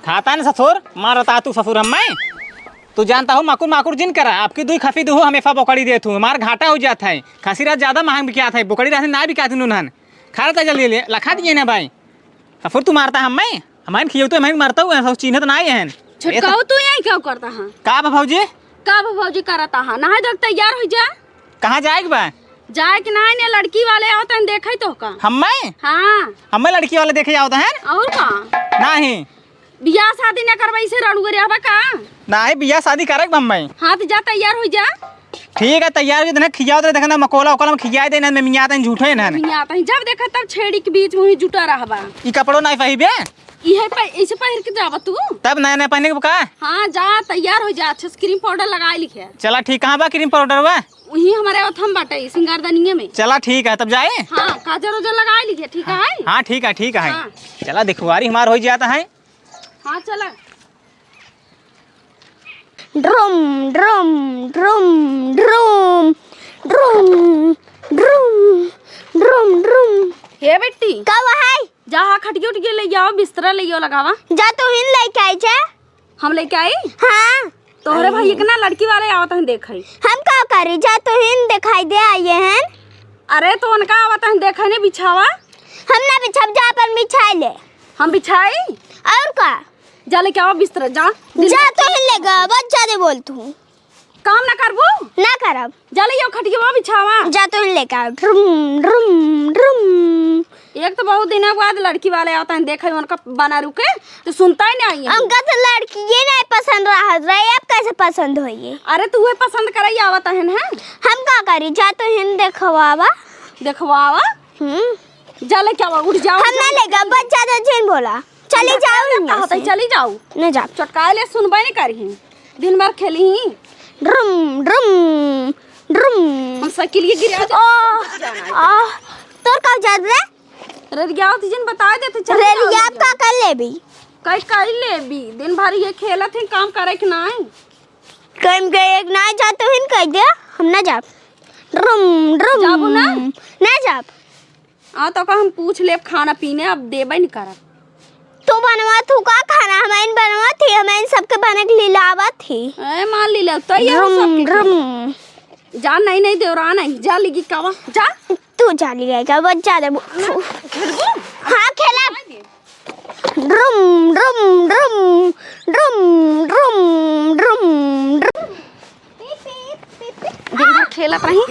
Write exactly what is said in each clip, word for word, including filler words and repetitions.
खाता न ससुर, मारता तू ससुर हम्मे। तू जानता हो, माकुर माकुर जिन करा, आपकी दुई खसी दुहू हमेशा बोकड़ी देत हूँ, हमार घाटा हो जात है। खसी रहत ज्यादा महंग बिकात है, बोकड़ी रहत ना बिकात उन्हन। खा लेता जल्दी ले, लखा दिए ना भाई। ससुर तू मारता हम्मे, हमारे खियौते हमें मारता हूँ, सब चिन्हत ना आए हैं। छोटकाऊ, तू यहाँ क्या करता है? का बा भौजी? का बा भौजी करता है? नहाए धोके तैयार हो जा। कहाँ जाए के बा? जाए के नाहीं ने, लड़की वाले आवत हैं, देखे तो का। हम्मे? हाँ। हम्मे लड़की वाले देखे आवत हैं? और का? नहीं। बियाह शादी ना करबा, इसे रड़ुए रहबा का? नहीं, बियाह शादी करे के बा हम्मे। हाँ, तो जा तैयार हो जा। ठीक है, तैयार हो जा, खियाओ तो देखना, मकोला ओकोला में खियाए देना, मैं मियाँ तन झूठे ना। मियाँ तन जब देखा तब छेड़ी के बीच में ही जुटा रहबा। ई कपड़ो नहीं पहिबे? इहे पे, इसे पहिर के जाबा तू? तब नया नया पहने के का? हाँ, जा तैयार हो जा, अच्छा से cream powder लगा लिखे। चला ठीक, कहाँ बा cream powder बा? वही हमारे ओथम बाटे, सिंगारदानिये में। चला ठीक है, तब जाए। हाँ, काजर उजर लगा लिखे, ठीक है? हाँ, ठीक है, ठीक है। हाँ। चला, दिखवारी हमार हो जाता है। हाँ, चला। ड्रुम, ड्रुम, ड्रुम, ड्रुम, ड्रुम, ड्रुम, ड्रुम, ड्रुम। हे बेटी। का बा है? जा, हाँ, खटिया उटिया ले आओ, बिस्तरा ले आओ, लगावा। जा, तू हिन लेके आई छे। हम लेके आई? हाँ। तोहरे भाई एक ना लड़की वाले आवत हैं, देखे। हम का करी? जा, तू हिन दिखाई दे आइए हैं। अरे, तो उनका आवत हैं, देखे ने बिछावा। हम ना बिछाब, जा अपन बिछाई ले। हम बिछाई? और का? जा लेके आवा बिस्तरा, जा। जा, तू हिन लेके आवा, बहुत ज्यादा बोल तू। काम ना करबू? ना करब। जा ले आओ खटिया बिछावा। जा तो लेके आओ। ड्रुम, ड्रुम, ड्रुम। एक तो बहुत दिन बाद लड़की वाले आवत हैं, देखे उनका बना रुके, तो सुनता ही नहीं है। हमका तो लड़किये नहीं पसंद रहत रहे, अब कैसे पसंद होइए? अरे, तू उहे पसंद करे आवत हैं, हैं? हम का करी? जा तो हिन देखवावा। देखवावा? हम्म। जा लेके आवा, उठ जाओ, हम जा ना लेके लेके आवा, बहुत ज्यादा जिन बोला। चली जाओ हियां से। चली जाओ। न जाब। चटकाए ले सुनबे नहीं करी। दिन भर खेली। ड्रुम, ड्रुम, ड्रुम। हम साइकिल ये गिरा दे। आ, आ, तोर का जात रे? रेलिया होती जिन बता देते, चली जाओ रेलिया। आप का कर लेबी? कई कर लेबी? दिन भर ये खेलत हैं, काम करे के नाई। काम के एक नाई जात तो हिन कह दे, हम ना जाब। ड्रुम, ड्रुम। जाबू ना? ना जाब। आ, तो का हम पूछ लेब खाना पीने, अब देबे नहीं करब। तू बनवा थू का खाना? हम इन बनवा थी, हम इन सबके बने के लिलावा थी। ए, मान ली ले, तो ये हो ड्रुम, सबके ड्रुम। जा, नहीं, नहीं, देवरा नहीं, जा लिगी कावा, जा। तू जा लिया का, बहुत ज्यादा बो-, खेलबो? हाँ, खेला। ड्रुम, ड्रुम, ड्रुम, ड्रुम, ड्रुम, ड्रुम, ड्रुम। दिन भर खेलत रही।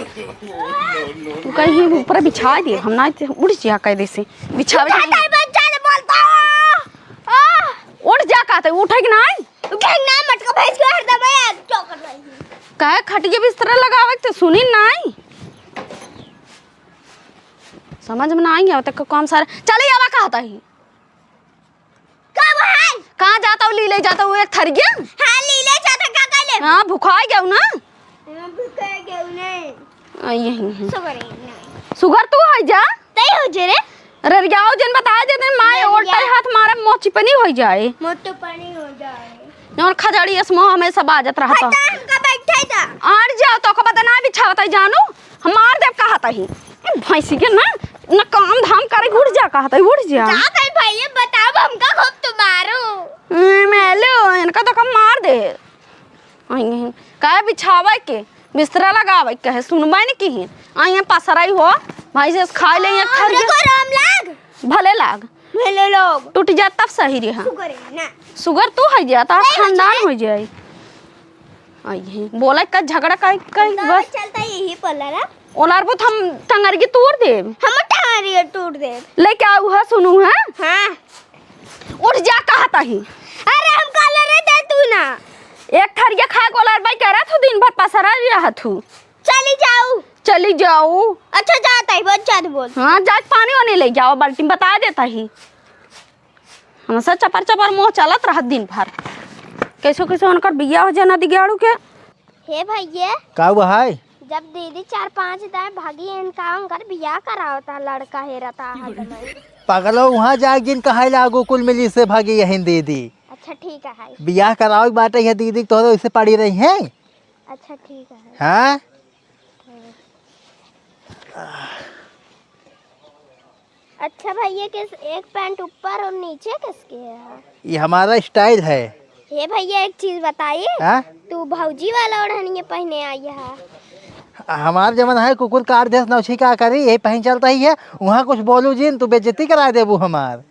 तू कहीं ऊपर बिछा दे, हम ना उठ जा कायदे से। बिछावे का नहीं। बच्चा ने बोलता है। आ! उठ जा कहते, उठे कि नहीं? उठे ना, मटका भैंस के हर दबाए, क्या कर रही है? कहे खटिया बिस्तरा लगावे तो सुनी नहीं। समझ में ना आई आवत काम सारा। चले आवा कहता ही। का भाई? कहाँ जाता हूँ, लीले जाता हूँ एक थरिया? हाँ, लीले जाता, का कर ले? हाँ, भुखाई गया हूँ ना। हाँ, भुखाई गया हूँ नहीं। आ, यही है। सुगर है नहीं। सुगर तू है जा? तई हो जे रे। ररियाओ जन बता दे दे, माय ररिया। ओल्टे हाथ मारे मोचिपनी हो जाए। मोटो पानी हो जाए। और खजड़ी इस मुँह में सब आजत रहता। हटा, हमका बैठे जा। आर जाओ, तो को बदना बिछावत है जानू। हम मार देब कहत ही। ए, भैंसी के ना, ना काम धाम करे, उठ जा कहत ही, उठ जा। जा भाई, भैया बताओ, हमका खूब तुम्हारो। ए, मैं लो, इनका तो कम मार दे। आई नहीं। का बिछावे के, बिस्तरा लगावे के है, सुनबे नहीं की। आई पसराई हो, भाई से खाए ले ये हाँ, खा हमरे ले। को राम लाग। भले लाग। भले लोग। टूट जात तब सही रहा। सुगर है ना। सुगर तू है जाता, नहीं, खानदान बच्चे। हो जाए। आई है। बोला का झगड़ा का, का ना बस। चलता यही पल्ला ना। ओलार बुत हम टंगरी तोड़ देब। हम टंगरी तोड़ देब। लेके आऊ है, सुनू है। हाँ। उठ जा कहत ही। अरे हम काले रे दे तू ना। एक थरिया खाए को ओलार बाई कह रहा तू दिन भर पसरा रहा तू। चली जाऊ। चली जाऊ। अच्छा, जाता ही, बहुत ज्यादा बोल। हाँ, जा पानी वानी ले जाओ, बाल्टी में बता देता ही। हमसे चपर चपर मुँह चलत रहत दिन भर। कैसो कैसो उनकर बिया हो जाना दिगाड़ू के। हे भैया। का हुआ है? जब दीदी चार पाँच दाए भागी, इनका उनकर बिया करावता, लड़का हेरता हाथ में। पगलो, वहाँ जाए जिन कहाई लागो कुल मिली से भागी यही दीदी। अच्छा, ठीक है। बिया करावे बाटे ये दीदी, तो इसे पड़ी रही है। अच्छा, ठीक है। हाँ? अच्छा भैया, किस एक पैंट ऊपर और नीचे किसके है? ये हमारा स्टाइल है। हे भैया, एक चीज बताइए। हाँ? तू भौजी वाला ओढ़निया पहने आई है। हमार जवन है कुकुर काट देस नौछी का करी, यही पहन चलता ही है। वहाँ कुछ बोलू जिन, तू बेइज्जती करा देबू हमार।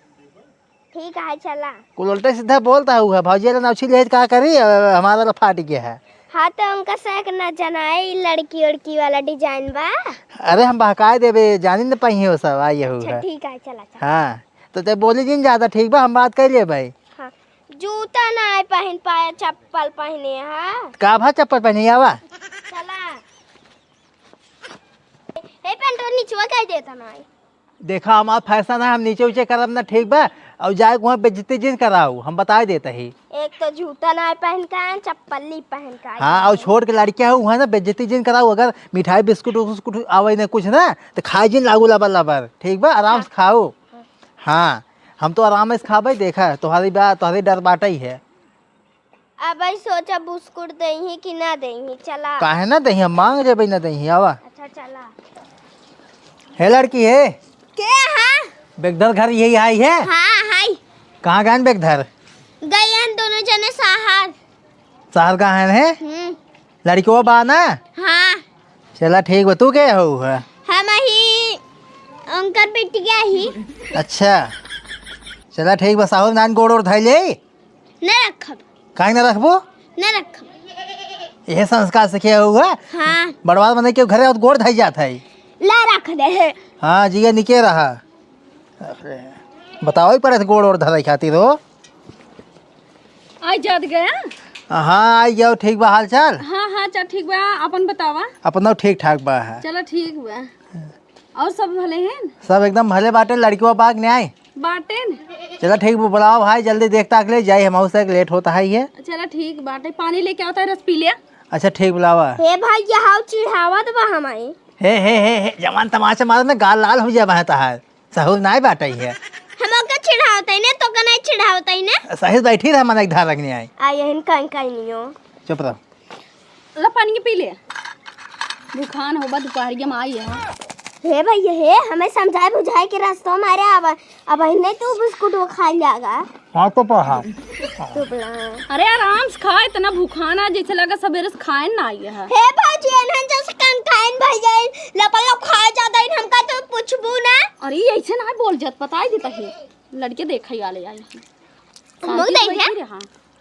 ठीक है, चला। कुल उल्टा सीधा बोलता हुआ, भौजी वाला नौछी ले का करी, अ, हमारा वाला फाट गया है। हाँ, तो उनका से एक ना जनाए, ई लड़की उड़की वाला डिजाइन बा। अरे, हम बहकाए देबे, जानी न पाई हो सब, आई हो अच्छा, है। ठीक है, चला, चला। हाँ, तो ते बोली जिन ज्यादा, ठीक बा, हम बात कर ले भाई। हाँ, जूता ना आए पहन पाए, चप्पल पहने है। का भा चप्पल पहने आवा? चला। हे पैंटवा निचवा कह देता ना है। देखा, हमार फैशन है, हम नीचे ऊंचे करब ना, ठीक बा? और जाए के वहाँ बेइज्जती जिन कराऊ, हम बताए देते ही। एक तो जूता ना पहन का है, चप्पल नहीं पहन का है। हाँ, और छोट के लड़कियाँ हो, वहाँ ना बेइज्जती जिन कराऊ। अगर मिठाई बिस्कुट उस्कुट आवे ना कुछ ना, तो खाए जिन लागू लबर लबर, ठीक बा? आराम से हाँ। खाओ। हाँ। हाँ, हम तो आराम से खाबे। देखा, तोहरी बा, तोहरी डर बाटे ही है। अब आई सोचा बिस्कुट देही कि ना देही, चला। काहे ना देही, हम मांग लेबे ना देही, आवा। अच्छा, चला। हे लड़की, हे। के है? बेगधर घर यही आई है? हाँ, हाय। कहाँ गए बेगधर? गए हैं दोनों जने शहर। शहर गए हैं? हम्म। लड़कियों बा ना? हाँ। चला ठीक बा, तू के हो है? हम ही उनकर बिटिया ही। अच्छा, चला ठीक बा, साहुर नान गोड़ ओड़ धइले? न रखब। काहे न रखबो? न रखब। यह संस्कार सीखे हुआ? हाँ। बड़वार बने के घरे और गोड़ धई जात है। ला रख दे। हाँ, जिया निके रहा। अरे, बताओ ही पड़े थे गोड़ ओड़ धरे खातिर हो। आई जात गया? हाँ, आई जाओ, ठीक बा हाल चाल? हाँ, हाँ, चल ठीक बा, अपन बतावा। अपना ठीक ठाक बा है। चलो ठीक बा। और सब भले हैं? सब एकदम भले बाटे, लड़कियों बाग ने आए? बाटे न। चला ठीक बा, बुलाओ भाई, जल्दी देख ताक ले जाई, हम से लेट होता है ये। चला ठीक बाटे, पानी लेके आवता है, रस पी ले। अच्छा ठीक, बुलावा। हे भाई, यहाँ चिढ़ावत बा हमारे। हे, हे, हे, हे, जवान तमाचा मारत ना, गाल लाल हो जाबा है तहार। सहूर नाय बाटे है। हम ओके चिढ़ावत है ने, तो के नहीं चिढ़ावत है ने। सही से बैठी रह, मन एक धार रखनी आई। आ, यहन काई काई नियो। चुप रह। ला पानी के पी ले। भूखान होबा, दुपहरिया में आई है। हे भैया, हे, हमें समझाए बुझाए के रास्ता मारे आवा। अब इन्हें तू बिस्कुट वो खा लियागा। हाँ, तो पढ़ा। चुप ना। अरे आराम से खा, इतना भूखाना जैसे लगा सवेरे से खाए ना आई है। हे भौजी, इन्हें जैसे कन खाइन भैया, लपल लोग खाए जाता है, हमका तो पूछबू ना। अरे ऐसे ना बोल जात, बताई देता है। लड़के देखा ही आले आई है। हम लोग शांति से देखे? बैठी रहा।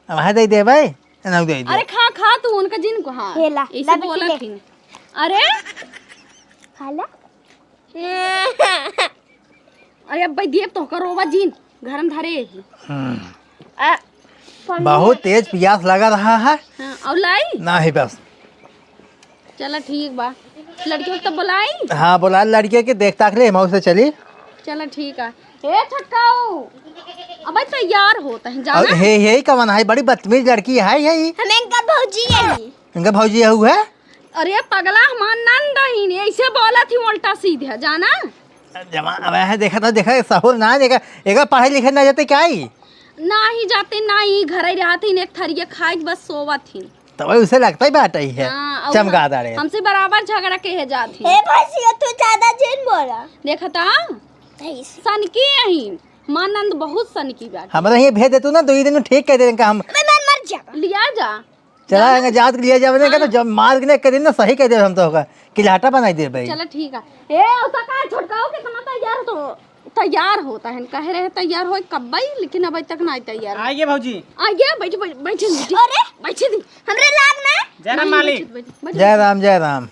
अब है दे दे भाई, ना दे दे। अरे खा, खा तू उनका जिन को, हाँ। ये ला, ऐसे ला बिट्टी बोला ले। थी। अरे खा ला। अरे अब भाई देव तो करो बा जिन, घर में धरे ही। हम्म। आ, पानी बहुत है। तेज प्यास लगा रहा है। हाँ, और लाई? ना ही बस। चला ठीक बा। लड़के को तो बुलाई? हाँ, बुला लड़के के, देख ताक ले, हम से चली। चला ठीक है। ए छोटकाऊ, अबे तैयार होता है, जाना? और हे, हे, कवन है? बड़ी बदतमीज लड़की है, यही। हम इनका भौजी है। इनका भौजी है, हुआ? अरे पगला, हमार नंद ही नहीं, ऐसे बोला थी उल्टा सीधे, जाना? जमा, अब है, देखा था, देखा, सहूर ना, देखा, एक पढ़ाई लिखे ना जाते क्या ही? ना ही जाते, ना ही घर ही रहते, एक थरिया खाए, बस सोवत ही। तब उसे लगता ही बात ही है, हाँ, और चमगादड़ है। हमसे बराबर झगड़ा के है जात ही। ए भैंसिया, तू ज्यादा जिन बोला। देखा था? सही से। सनकी यही, माँ नंद बहुत सनकी बाटे। हमरा ये भेज देतू ना, दो ही दिन में ठीक कह दे इनका हम। अबे मर, मर जा। लिया जा। चला, जाना? इनका जात के लिया जावे ना, हाँ। तो जब मार के ना कह दे ना, सही कह दे हम तो होगा, किलाटा बनाई दे भाई। चला ठीक है। ए, उता का छोटकाओ के तना तैयार हो तो। तैयार होता है, कहे रहे तैयार होए कब्बई, लेकिन अबे तक नाहीं तैयार। आइए भौजी। आइए, बैठ, बैठ, बैठ, बैठ। अरे, बैठ दी। हमरे लाग ना। जय राम मालिक। बैठ, बैठ, बैठ। जय राम, जय राम।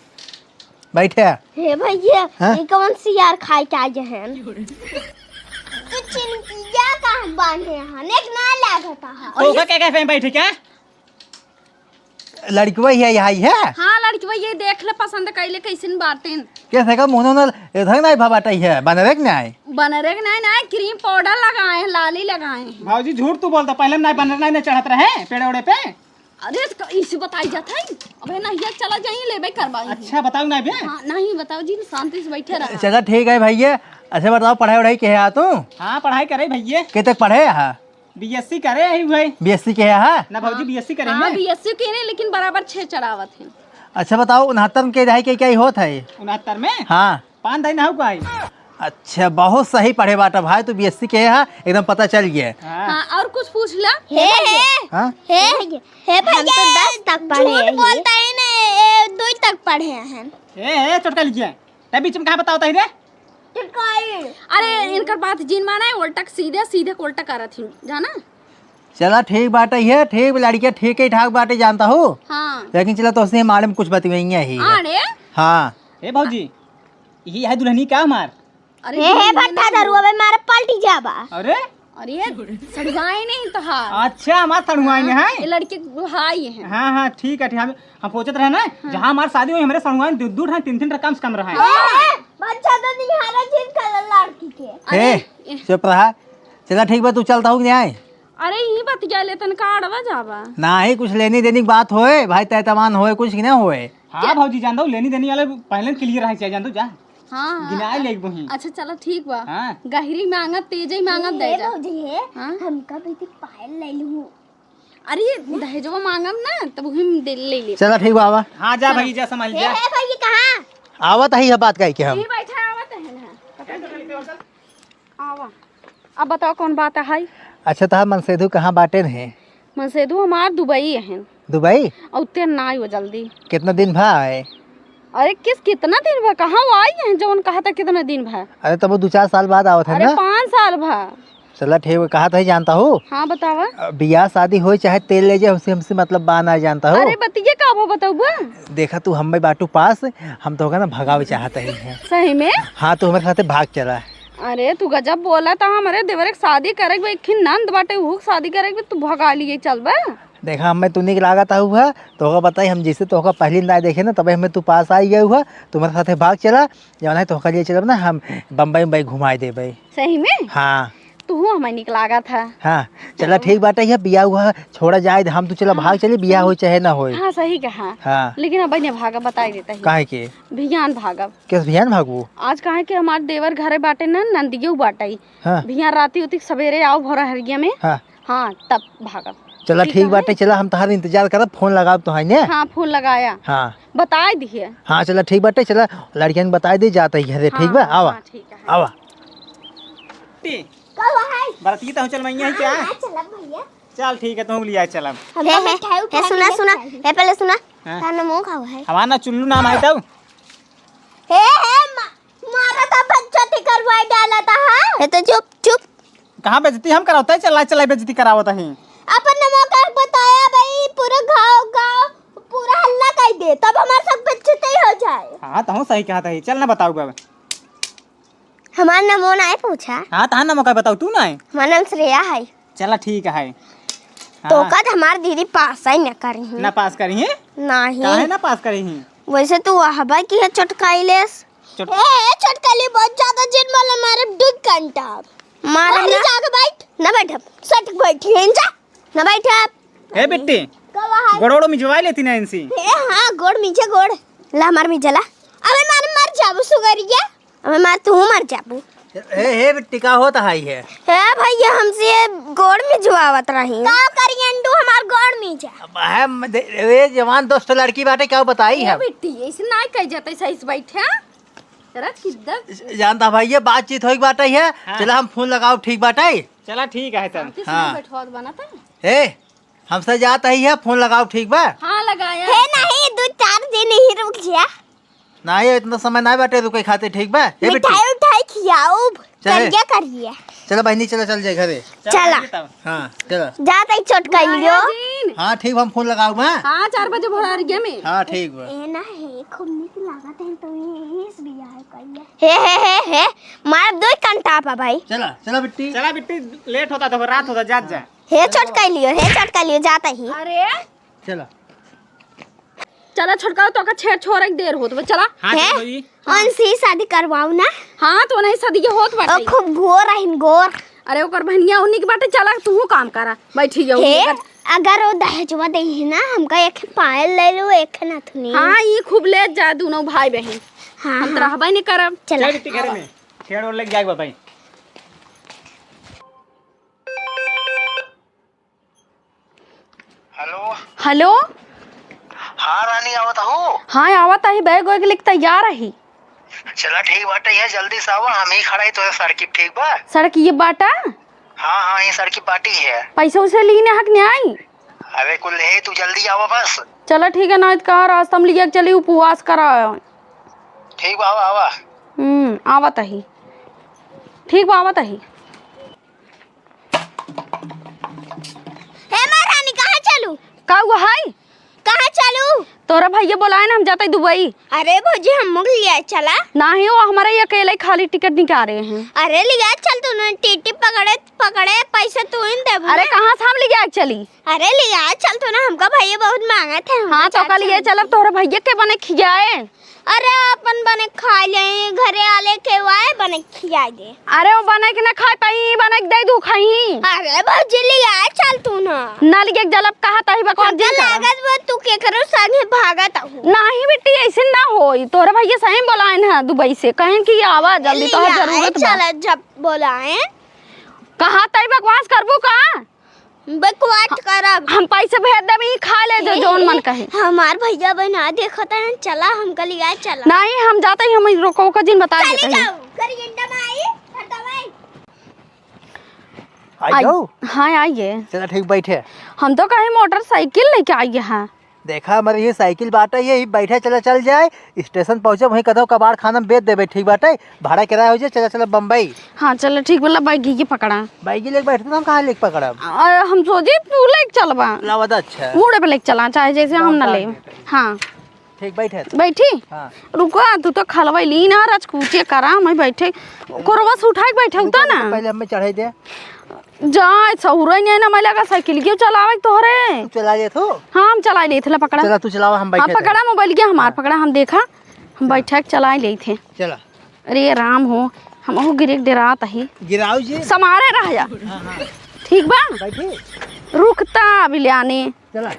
बैठे। हे भैया, हाँ? ये कौन सी यार खाए के आए हैं? तू चिनकिया का बांधे हैं, एक ना लागता है। तो ओका क्या कहते हैं, बैठे क्या? लड़कवा ही है, यहाँ ही है? हाँ, लड़कवा ये देख ले, पसंद कैले कैसन बाटेन। कैसे का मुंह ना इधर नहीं भबाटा ही है, बनरे के नहीं? बनरे के नहीं, नहीं, क्रीम पाउडर लगाए हैं, लाली लगाए हैं। भौजी झूठ तू बोलता, पहले नहीं बनरे नहीं, नहीं चढ़त रहे पेड़े ओड़े पे। अरे, इसका, इसे बताई जात है। अबे नहीं, ये चला जाइए, लेबे करवाई। अच्छा, बताओ ना बे। हाँ, नहीं, बताओ जी, शांति से बैठे रहा। चला ठीक है भैया, अच्छा बताओ, पढ़ाई वढ़ाई के है तू? हाँ, पढ़ाई करे भैया। के तक पढ़े है? बीएससी करे ही भाई। बीएससी के है, हाँ? ना भौजी, हाँ। बीएससी करे हाँ, हैं। बीएससी के नहीं, लेकिन बराबर छह चढ़ावत हैं। अच्छा बताओ, उनहत्तर में के दहाई के क्या ही होत है? उनहत्तर में? हाँ। पान दही ना हो का है? अच्छा, बहुत सही पढ़े बाटा भाई, तू बीएससी के है, एकदम पता चल गया। हाँ। हाँ, और कुछ पूछ ला। हे, हे। हाँ? हे, हे हम तो भैया, दस तक पढ़े झूठ हैं। बोलता ही नहीं, ए, दो तक पढ़े हैं। हे, हे, चोटका लीजिए। तब बीच में कहाँ बताओ तही रे? चोटकाई। अरे, इनकर बात जिन माना है, उल्टा सीधे, सीधे उल्टा करत ही, जाना? चला ठीक बाटे, ये ठीक लड़किया ठीक ही ठाक बाटे, जानता हूँ। हाँ। लेकिन चला तो उसने मारे में कुछ बतियाइया ही है। अरे? हाँ। ए भौजी, यही है दुल्हनी का हमार? अरे हे, हे, दुल्हन भट्टा नहीं। धरुआ बे मारे पलटी जाबा। अरे? अरे, सड़ुआइन है तोहार। अच्छा, हमार सड़ुआइन है? ये लड़के भाई हैं। हाँ, हाँ, ठीक है, ठीक है। हम, हम सोचत रहे ना, हाँ। जहाँ हमार शादी हुई, हमरे सड़ुआइन दू, दू ठा, तीन, तीन ठा कम से कम रहा है। ए, बच्चा तो निहारा जिन कलर लड़की के। अरे, ए, चुप रहा। चला ठीक बा, तू चलता हो कि नहीं आए? अरे, ई बतिया ले, तन का अड़वा जाबा? नाही, कुछ लेनी देनी की बात होए, भाई, तय तमान होए, कुछ कि ना होए। हाँ भौजी, जान दो, लेनी देनी वाले पहले clear रहे चाहिए, जान दो, जा। हाँ, हाँ। गिनाए ले एक बही। अच्छा, चला, ठीक बा। हाँ। गहरी मांगब, तेजई मांगब, दे ए जा। भौजी, हे, हाँ? हमका भी तो पायल ले लूँ। अरे, दहेजवा मांगब ना, तब वही में दे, ले ले। चला, ठीक बा, आवा। हाँ, जा चला। भाई, जा, संभाल ए, जा। ए, भाई, ये कहाँ? आवत ही है बात कही के हम। यही बैठा आवत है ना। आवा। अब बताओ, कौन बात है? अच्छा, तहार मनसेधु कहाँ बाटेन है? मनसेधु हमार दुबई है। दुबई? और उतने ना आइयो जल्दी। कितना दिन भा आए? अरे, किस, कितना दिन भा? कहाँ वो आई है, जौन कहा था कितना दिन भा? अरे, तब वो दो चार साल बाद आवत है अरे, ना? पाँच साल भा। चला, ठीक है, कहा था ही, जानता हूँ। हाँ, बतावा। अ, बियाह शादी होए चाहे तेल ले जाए, हमसे, हमसे मतलब बा ना, जानता हूँ। अरे, बतिये का वो बतावा? देखा तू, हमें बाटू पास, हम तो ना भगावे चाहत ही हैं। सही में? हाँ, तू हमारे साथे भाग चला। अरे, तू गजब बोला था। हमरे देवर के शादी करे के बा, एक ही नंद बाटे, उहू के शादी करे के बा, तू भगा लिए चलबा? देखा, हमें तू निक लागत हुआ, तोहका बताई, हम जैसे तोहका पहली ना देखे ना, तबे हमें तू पास आई गए हुआ, तुम्हारे साथे भाग चला, जौन है तोहका लिए चलब ना, हम बम्बई, उम्बई घुमाई देबे। सही में? हाँ। तू हमें निक लागत है। हाँ, चला ठीक बाटे, ये बियाह हुआ छोड़ा जाए, हम तू चला हाँ। भाग चली, बियाह होई चाहे ना होई। हाँ, सही कहा। हाँ। लेकिन अब नहीं भागा, बताई देता ही। काहे के? भियान भागब। किस भियान भागबू? आज काहे के हमार देवर घरे बाटे ना, नंदियो बाटे। हाँ। भियान राती उतिक सवेरे आओ भोरा हरिया में। हाँ। हाँ, तब भागब। चला ठीक ठीक है। बाटे, चला हम तहार इंतजार करब, फोन लगाब तो है ने। हाँ, फोन लगाया। हाँ। बताए दिए। हाँ, चला ठीक बाटे, चला लड़कियन के बताए दे, जात ही घरे, ठीक बा? हाँ, आवा। हाँ, ठीक है। आवा। टी। का हुआ है? बराती तो चल मैया है क्या? हाँ, हाँ, चलब भैया। चल ठीक है, तुम लिया चलब। हम हे, तो हे, मिठाई उठा हे, सुना, के सुना। लेके आएंगे। हे, पहले सुना। हाँ। तार नाम का हुआ है? हमार ना चुल्लू नाम है तब। हे, हे, मा-, मारा था, बेइज्जती करवाए डाला था, हाँ? हे, तो चुप, चुप। कहाँ बेइज्जती हम करावत है? चला, चला, बेइज्जती करावत है। अपन नमो का बताया भाई, पूरा गाँव, गाँव, पूरा हल्ला कर दे, तब हमारे सब बेइज्जती हो जाए। हाँ, तो हम सही कहा था, चल ना बताओ अब। हमार नमो ना है पूछा। हाँ, तहार नमो का बताओ, तू ना है। हमार नाम श्रेया है। चला, ठीक है। हाँ। तो कद हमार दीदी पास ही न करी हैं। ना पास करी हैं? नहीं। काहे ना पास करी हैं? वैसे तू वह भाई की है चटकाई लेस। चट- ए, ए, चटकली बहुत ज्यादा जिन वाला मारे dog कांटा। मारे मारे ना। जाके बैठ। ना बैठब। सट बैठी है जा। ना बैठब। ए बिट्टी, का हुआ है? गोड़ ओड़ मिजवाई लेती ना इनसी। ए, हाँ, गोड़ मिजे गोड़। ला, हमार मिजला। अबे मार, मर जाबू सुगरिया। अबे मार, तू मर जाबू। हे, हे बिट्टी, का होत है ये? हे भैया, हमसे गोड़ मिजवावत रही। का करी अंडू, हमार गोड़ मिजे। अब है, म-, दे-, ए जवान दोस्त लड़की बाटे, का बताई ए है? बिट्टी, ऐसे ना कह जाते, सही से बैठे। तेरा किधर? जानता भाई, ये बातचीत होई बाटे है। हाँ। चला हम फोन लगाओ, ठीक बाटे? चला ठीक है तब। किस हाँ। में बैठवात बना था? ए, हमसे जात ही है, फोन लगाओ, ठीक बा? हाँ, लगाया। हे नहीं, दो चार दिन ही रुक जा। नहीं, इतना समय ना बाटे रुके खातिर, ठीक बा? हे बिट्टी। मिठाई उठाई खियाऊब, चले। करिया करिया। चलो बहनी, चलो चल जाए घरे। चला। चला। हाँ, चलो। जा तई चोट कर लियो। राजा जी। हाँ, ठीक बा, हम फोन लगाओ बा। हाँ, चार बजे भोर हरिया में। हाँ, ठीक बा। ए ना हे, खूब नीक लागत है तो ये, ये इस बिया है करिया। हे, हे, हे, हे, मार दो ही कंटा पा भाई। चला, चला बिट्टी। चला बिट्टी, लेट होता तो रात होता, जात जा। हे चोट कर लियो, हे चोट कर लियो, जाता ही। अरे। चला। चला छोटका, तो का छेड़ छोड़ एक देर होत बा, चला। हाँ, हे? चलो जी। उनसे ही शादी करवाओ ना। हाँ, तो नहीं शादी के होत ओ, बाटे। खूब गोर रहिन, गोर। अरे, ओकर बहनिया उन्हीं के बाटे, चला, तू काम करा, बैठी जाओ हे, ओकर। अगर वो दहेजवा दे है ना, हमका एक पायल ले लो, एक नथुनी। हाँ, ये खूब ले जा, दोनों भाई बहन। हाँ, हम तो हाँ। रहबे नहीं करब। चला। चल, बिट्टी, घर में। छेड़ ओड़ लेके जाएगा भाई। हेलो। हेलो। हाँ रानी, आवत हो? हाँ, आवत ही, बैग वैग लेके तैयार ही। चला ठीक बाटे, ये जल्दी से आवा, हम ही खड़ा ही तो सड़की पे, ठीक बा? सड़क ये बाटा? हाँ, हाँ, ये सड़की बाटी है। पैसा उसे लीने हक न्याय? अरे कुल है, तू जल्दी आवा बस। चला ठीक है, नाहीं त कहा रास्ता में लिया के चली उपवास करा। ठीक बा, आवा, आवा। हम्म, आवत ही। ठीक बा, आवत ही। हे महारानी, कहाँ चलू? का हुआ है? कहाँ चलू? तोरा भैया बोलाए ना, हम जाते दुबई। अरे भौजी, हमहू के लिया चला। नाहीं, वो हमारे ही अकेले खाली टिकट निकाले हैं। अरे लिया चल तू ना, टीटी पकड़े पकड़े पैसा तू ही देबू अरे ना। कहाँ से हम लिया चली? अरे लिया चल तू ना, हमका भैया बहुत मांगत है, हमका हाँ, तो का चाचा लिए चलब, तोहरे भैया के बने खियाए। अरे अपन बने खा ले, घरे आले के वाए बने खिया दे। अरे वो बने के ना खाए पाई, बने के दे दू खाई। अरे भौजी लिया चल तू ना। ना लिए चलब, कहा ताही बकवास हमका जिन करा। लागत बा तू केकरो संगे भागत हूँ। नाहीं बेटी, ऐसे ना होई, तोहरे भैया सही बोलाए ना दुबई से, कहें कि आवा जल्दी, तोहर लिया जरूरत बा। चल जब बोलाए। कहा ताही बकवास करबू का? बकवास करब। हम पैसे भेज देब, ई खा ले जो, जौन मन कहे। हमार भैया बहना देखत हैं, चला हमका लिया चला। नाहीं, हम जाते ही, हम रोको का जिन बता चली देते हैं। जाओ, गरिंडा माई, हटो भाई। आई आई जाओ। हाँ, आइए। चला ठीक, बैठे। हम तो कहीं मोटरसाइकिल लेके आई हैं। देखा, हमारे ये साइकिल बाटा, ये ही बैठे, चला चल जाए, स्टेशन पहुँचे, वहीं कदो कबाड़ खाना में बेच देबे, ठीक बाटे, भाड़ा किराया हो जाए, चला चला बम्बई। हाँ, चला ठीक बोला, बैगी के पकड़ा। बैगी लेके बैठते तो हम कहाँ लेके पकड़ब? आ, हम सोचे तू लेके चलबा। लावा दा, अच्छा। मूड़े पे लेके चला, चाहे जैसे हम ना ले। हाँ। ठीक, बैठे तो। बैठी? हाँ। रुको, तू तो खलवैली ना, रचकूचे करा, मैं बैठे, कोरवा से उठा के बैठे होता ना। पहले हमें चढ़ाई दे। जाए, सहुरे नहीं ना, मैं लगा साइकिल क्यों चलावे तोहरे? तू चला ले तो। हाँ, हम चला लेत ला, पकड़ा। चला, तू चलावा, हम हाँ, बैठे थे। पकड़ा मोबाइल के हमार, हाँ। पकड़ा, हम देखा, हम चला। बैठा के चला लेत थे। चला। अरे राम हो, हमहू गिरे के डेरात ही। गिराओ जी। समारे रह जा। हाँ, हाँ। ठीक बा? बैठी। रुकता अभी ले आने। चला।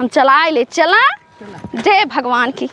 हम चलाए ले, चला। चला। जय भगवान की।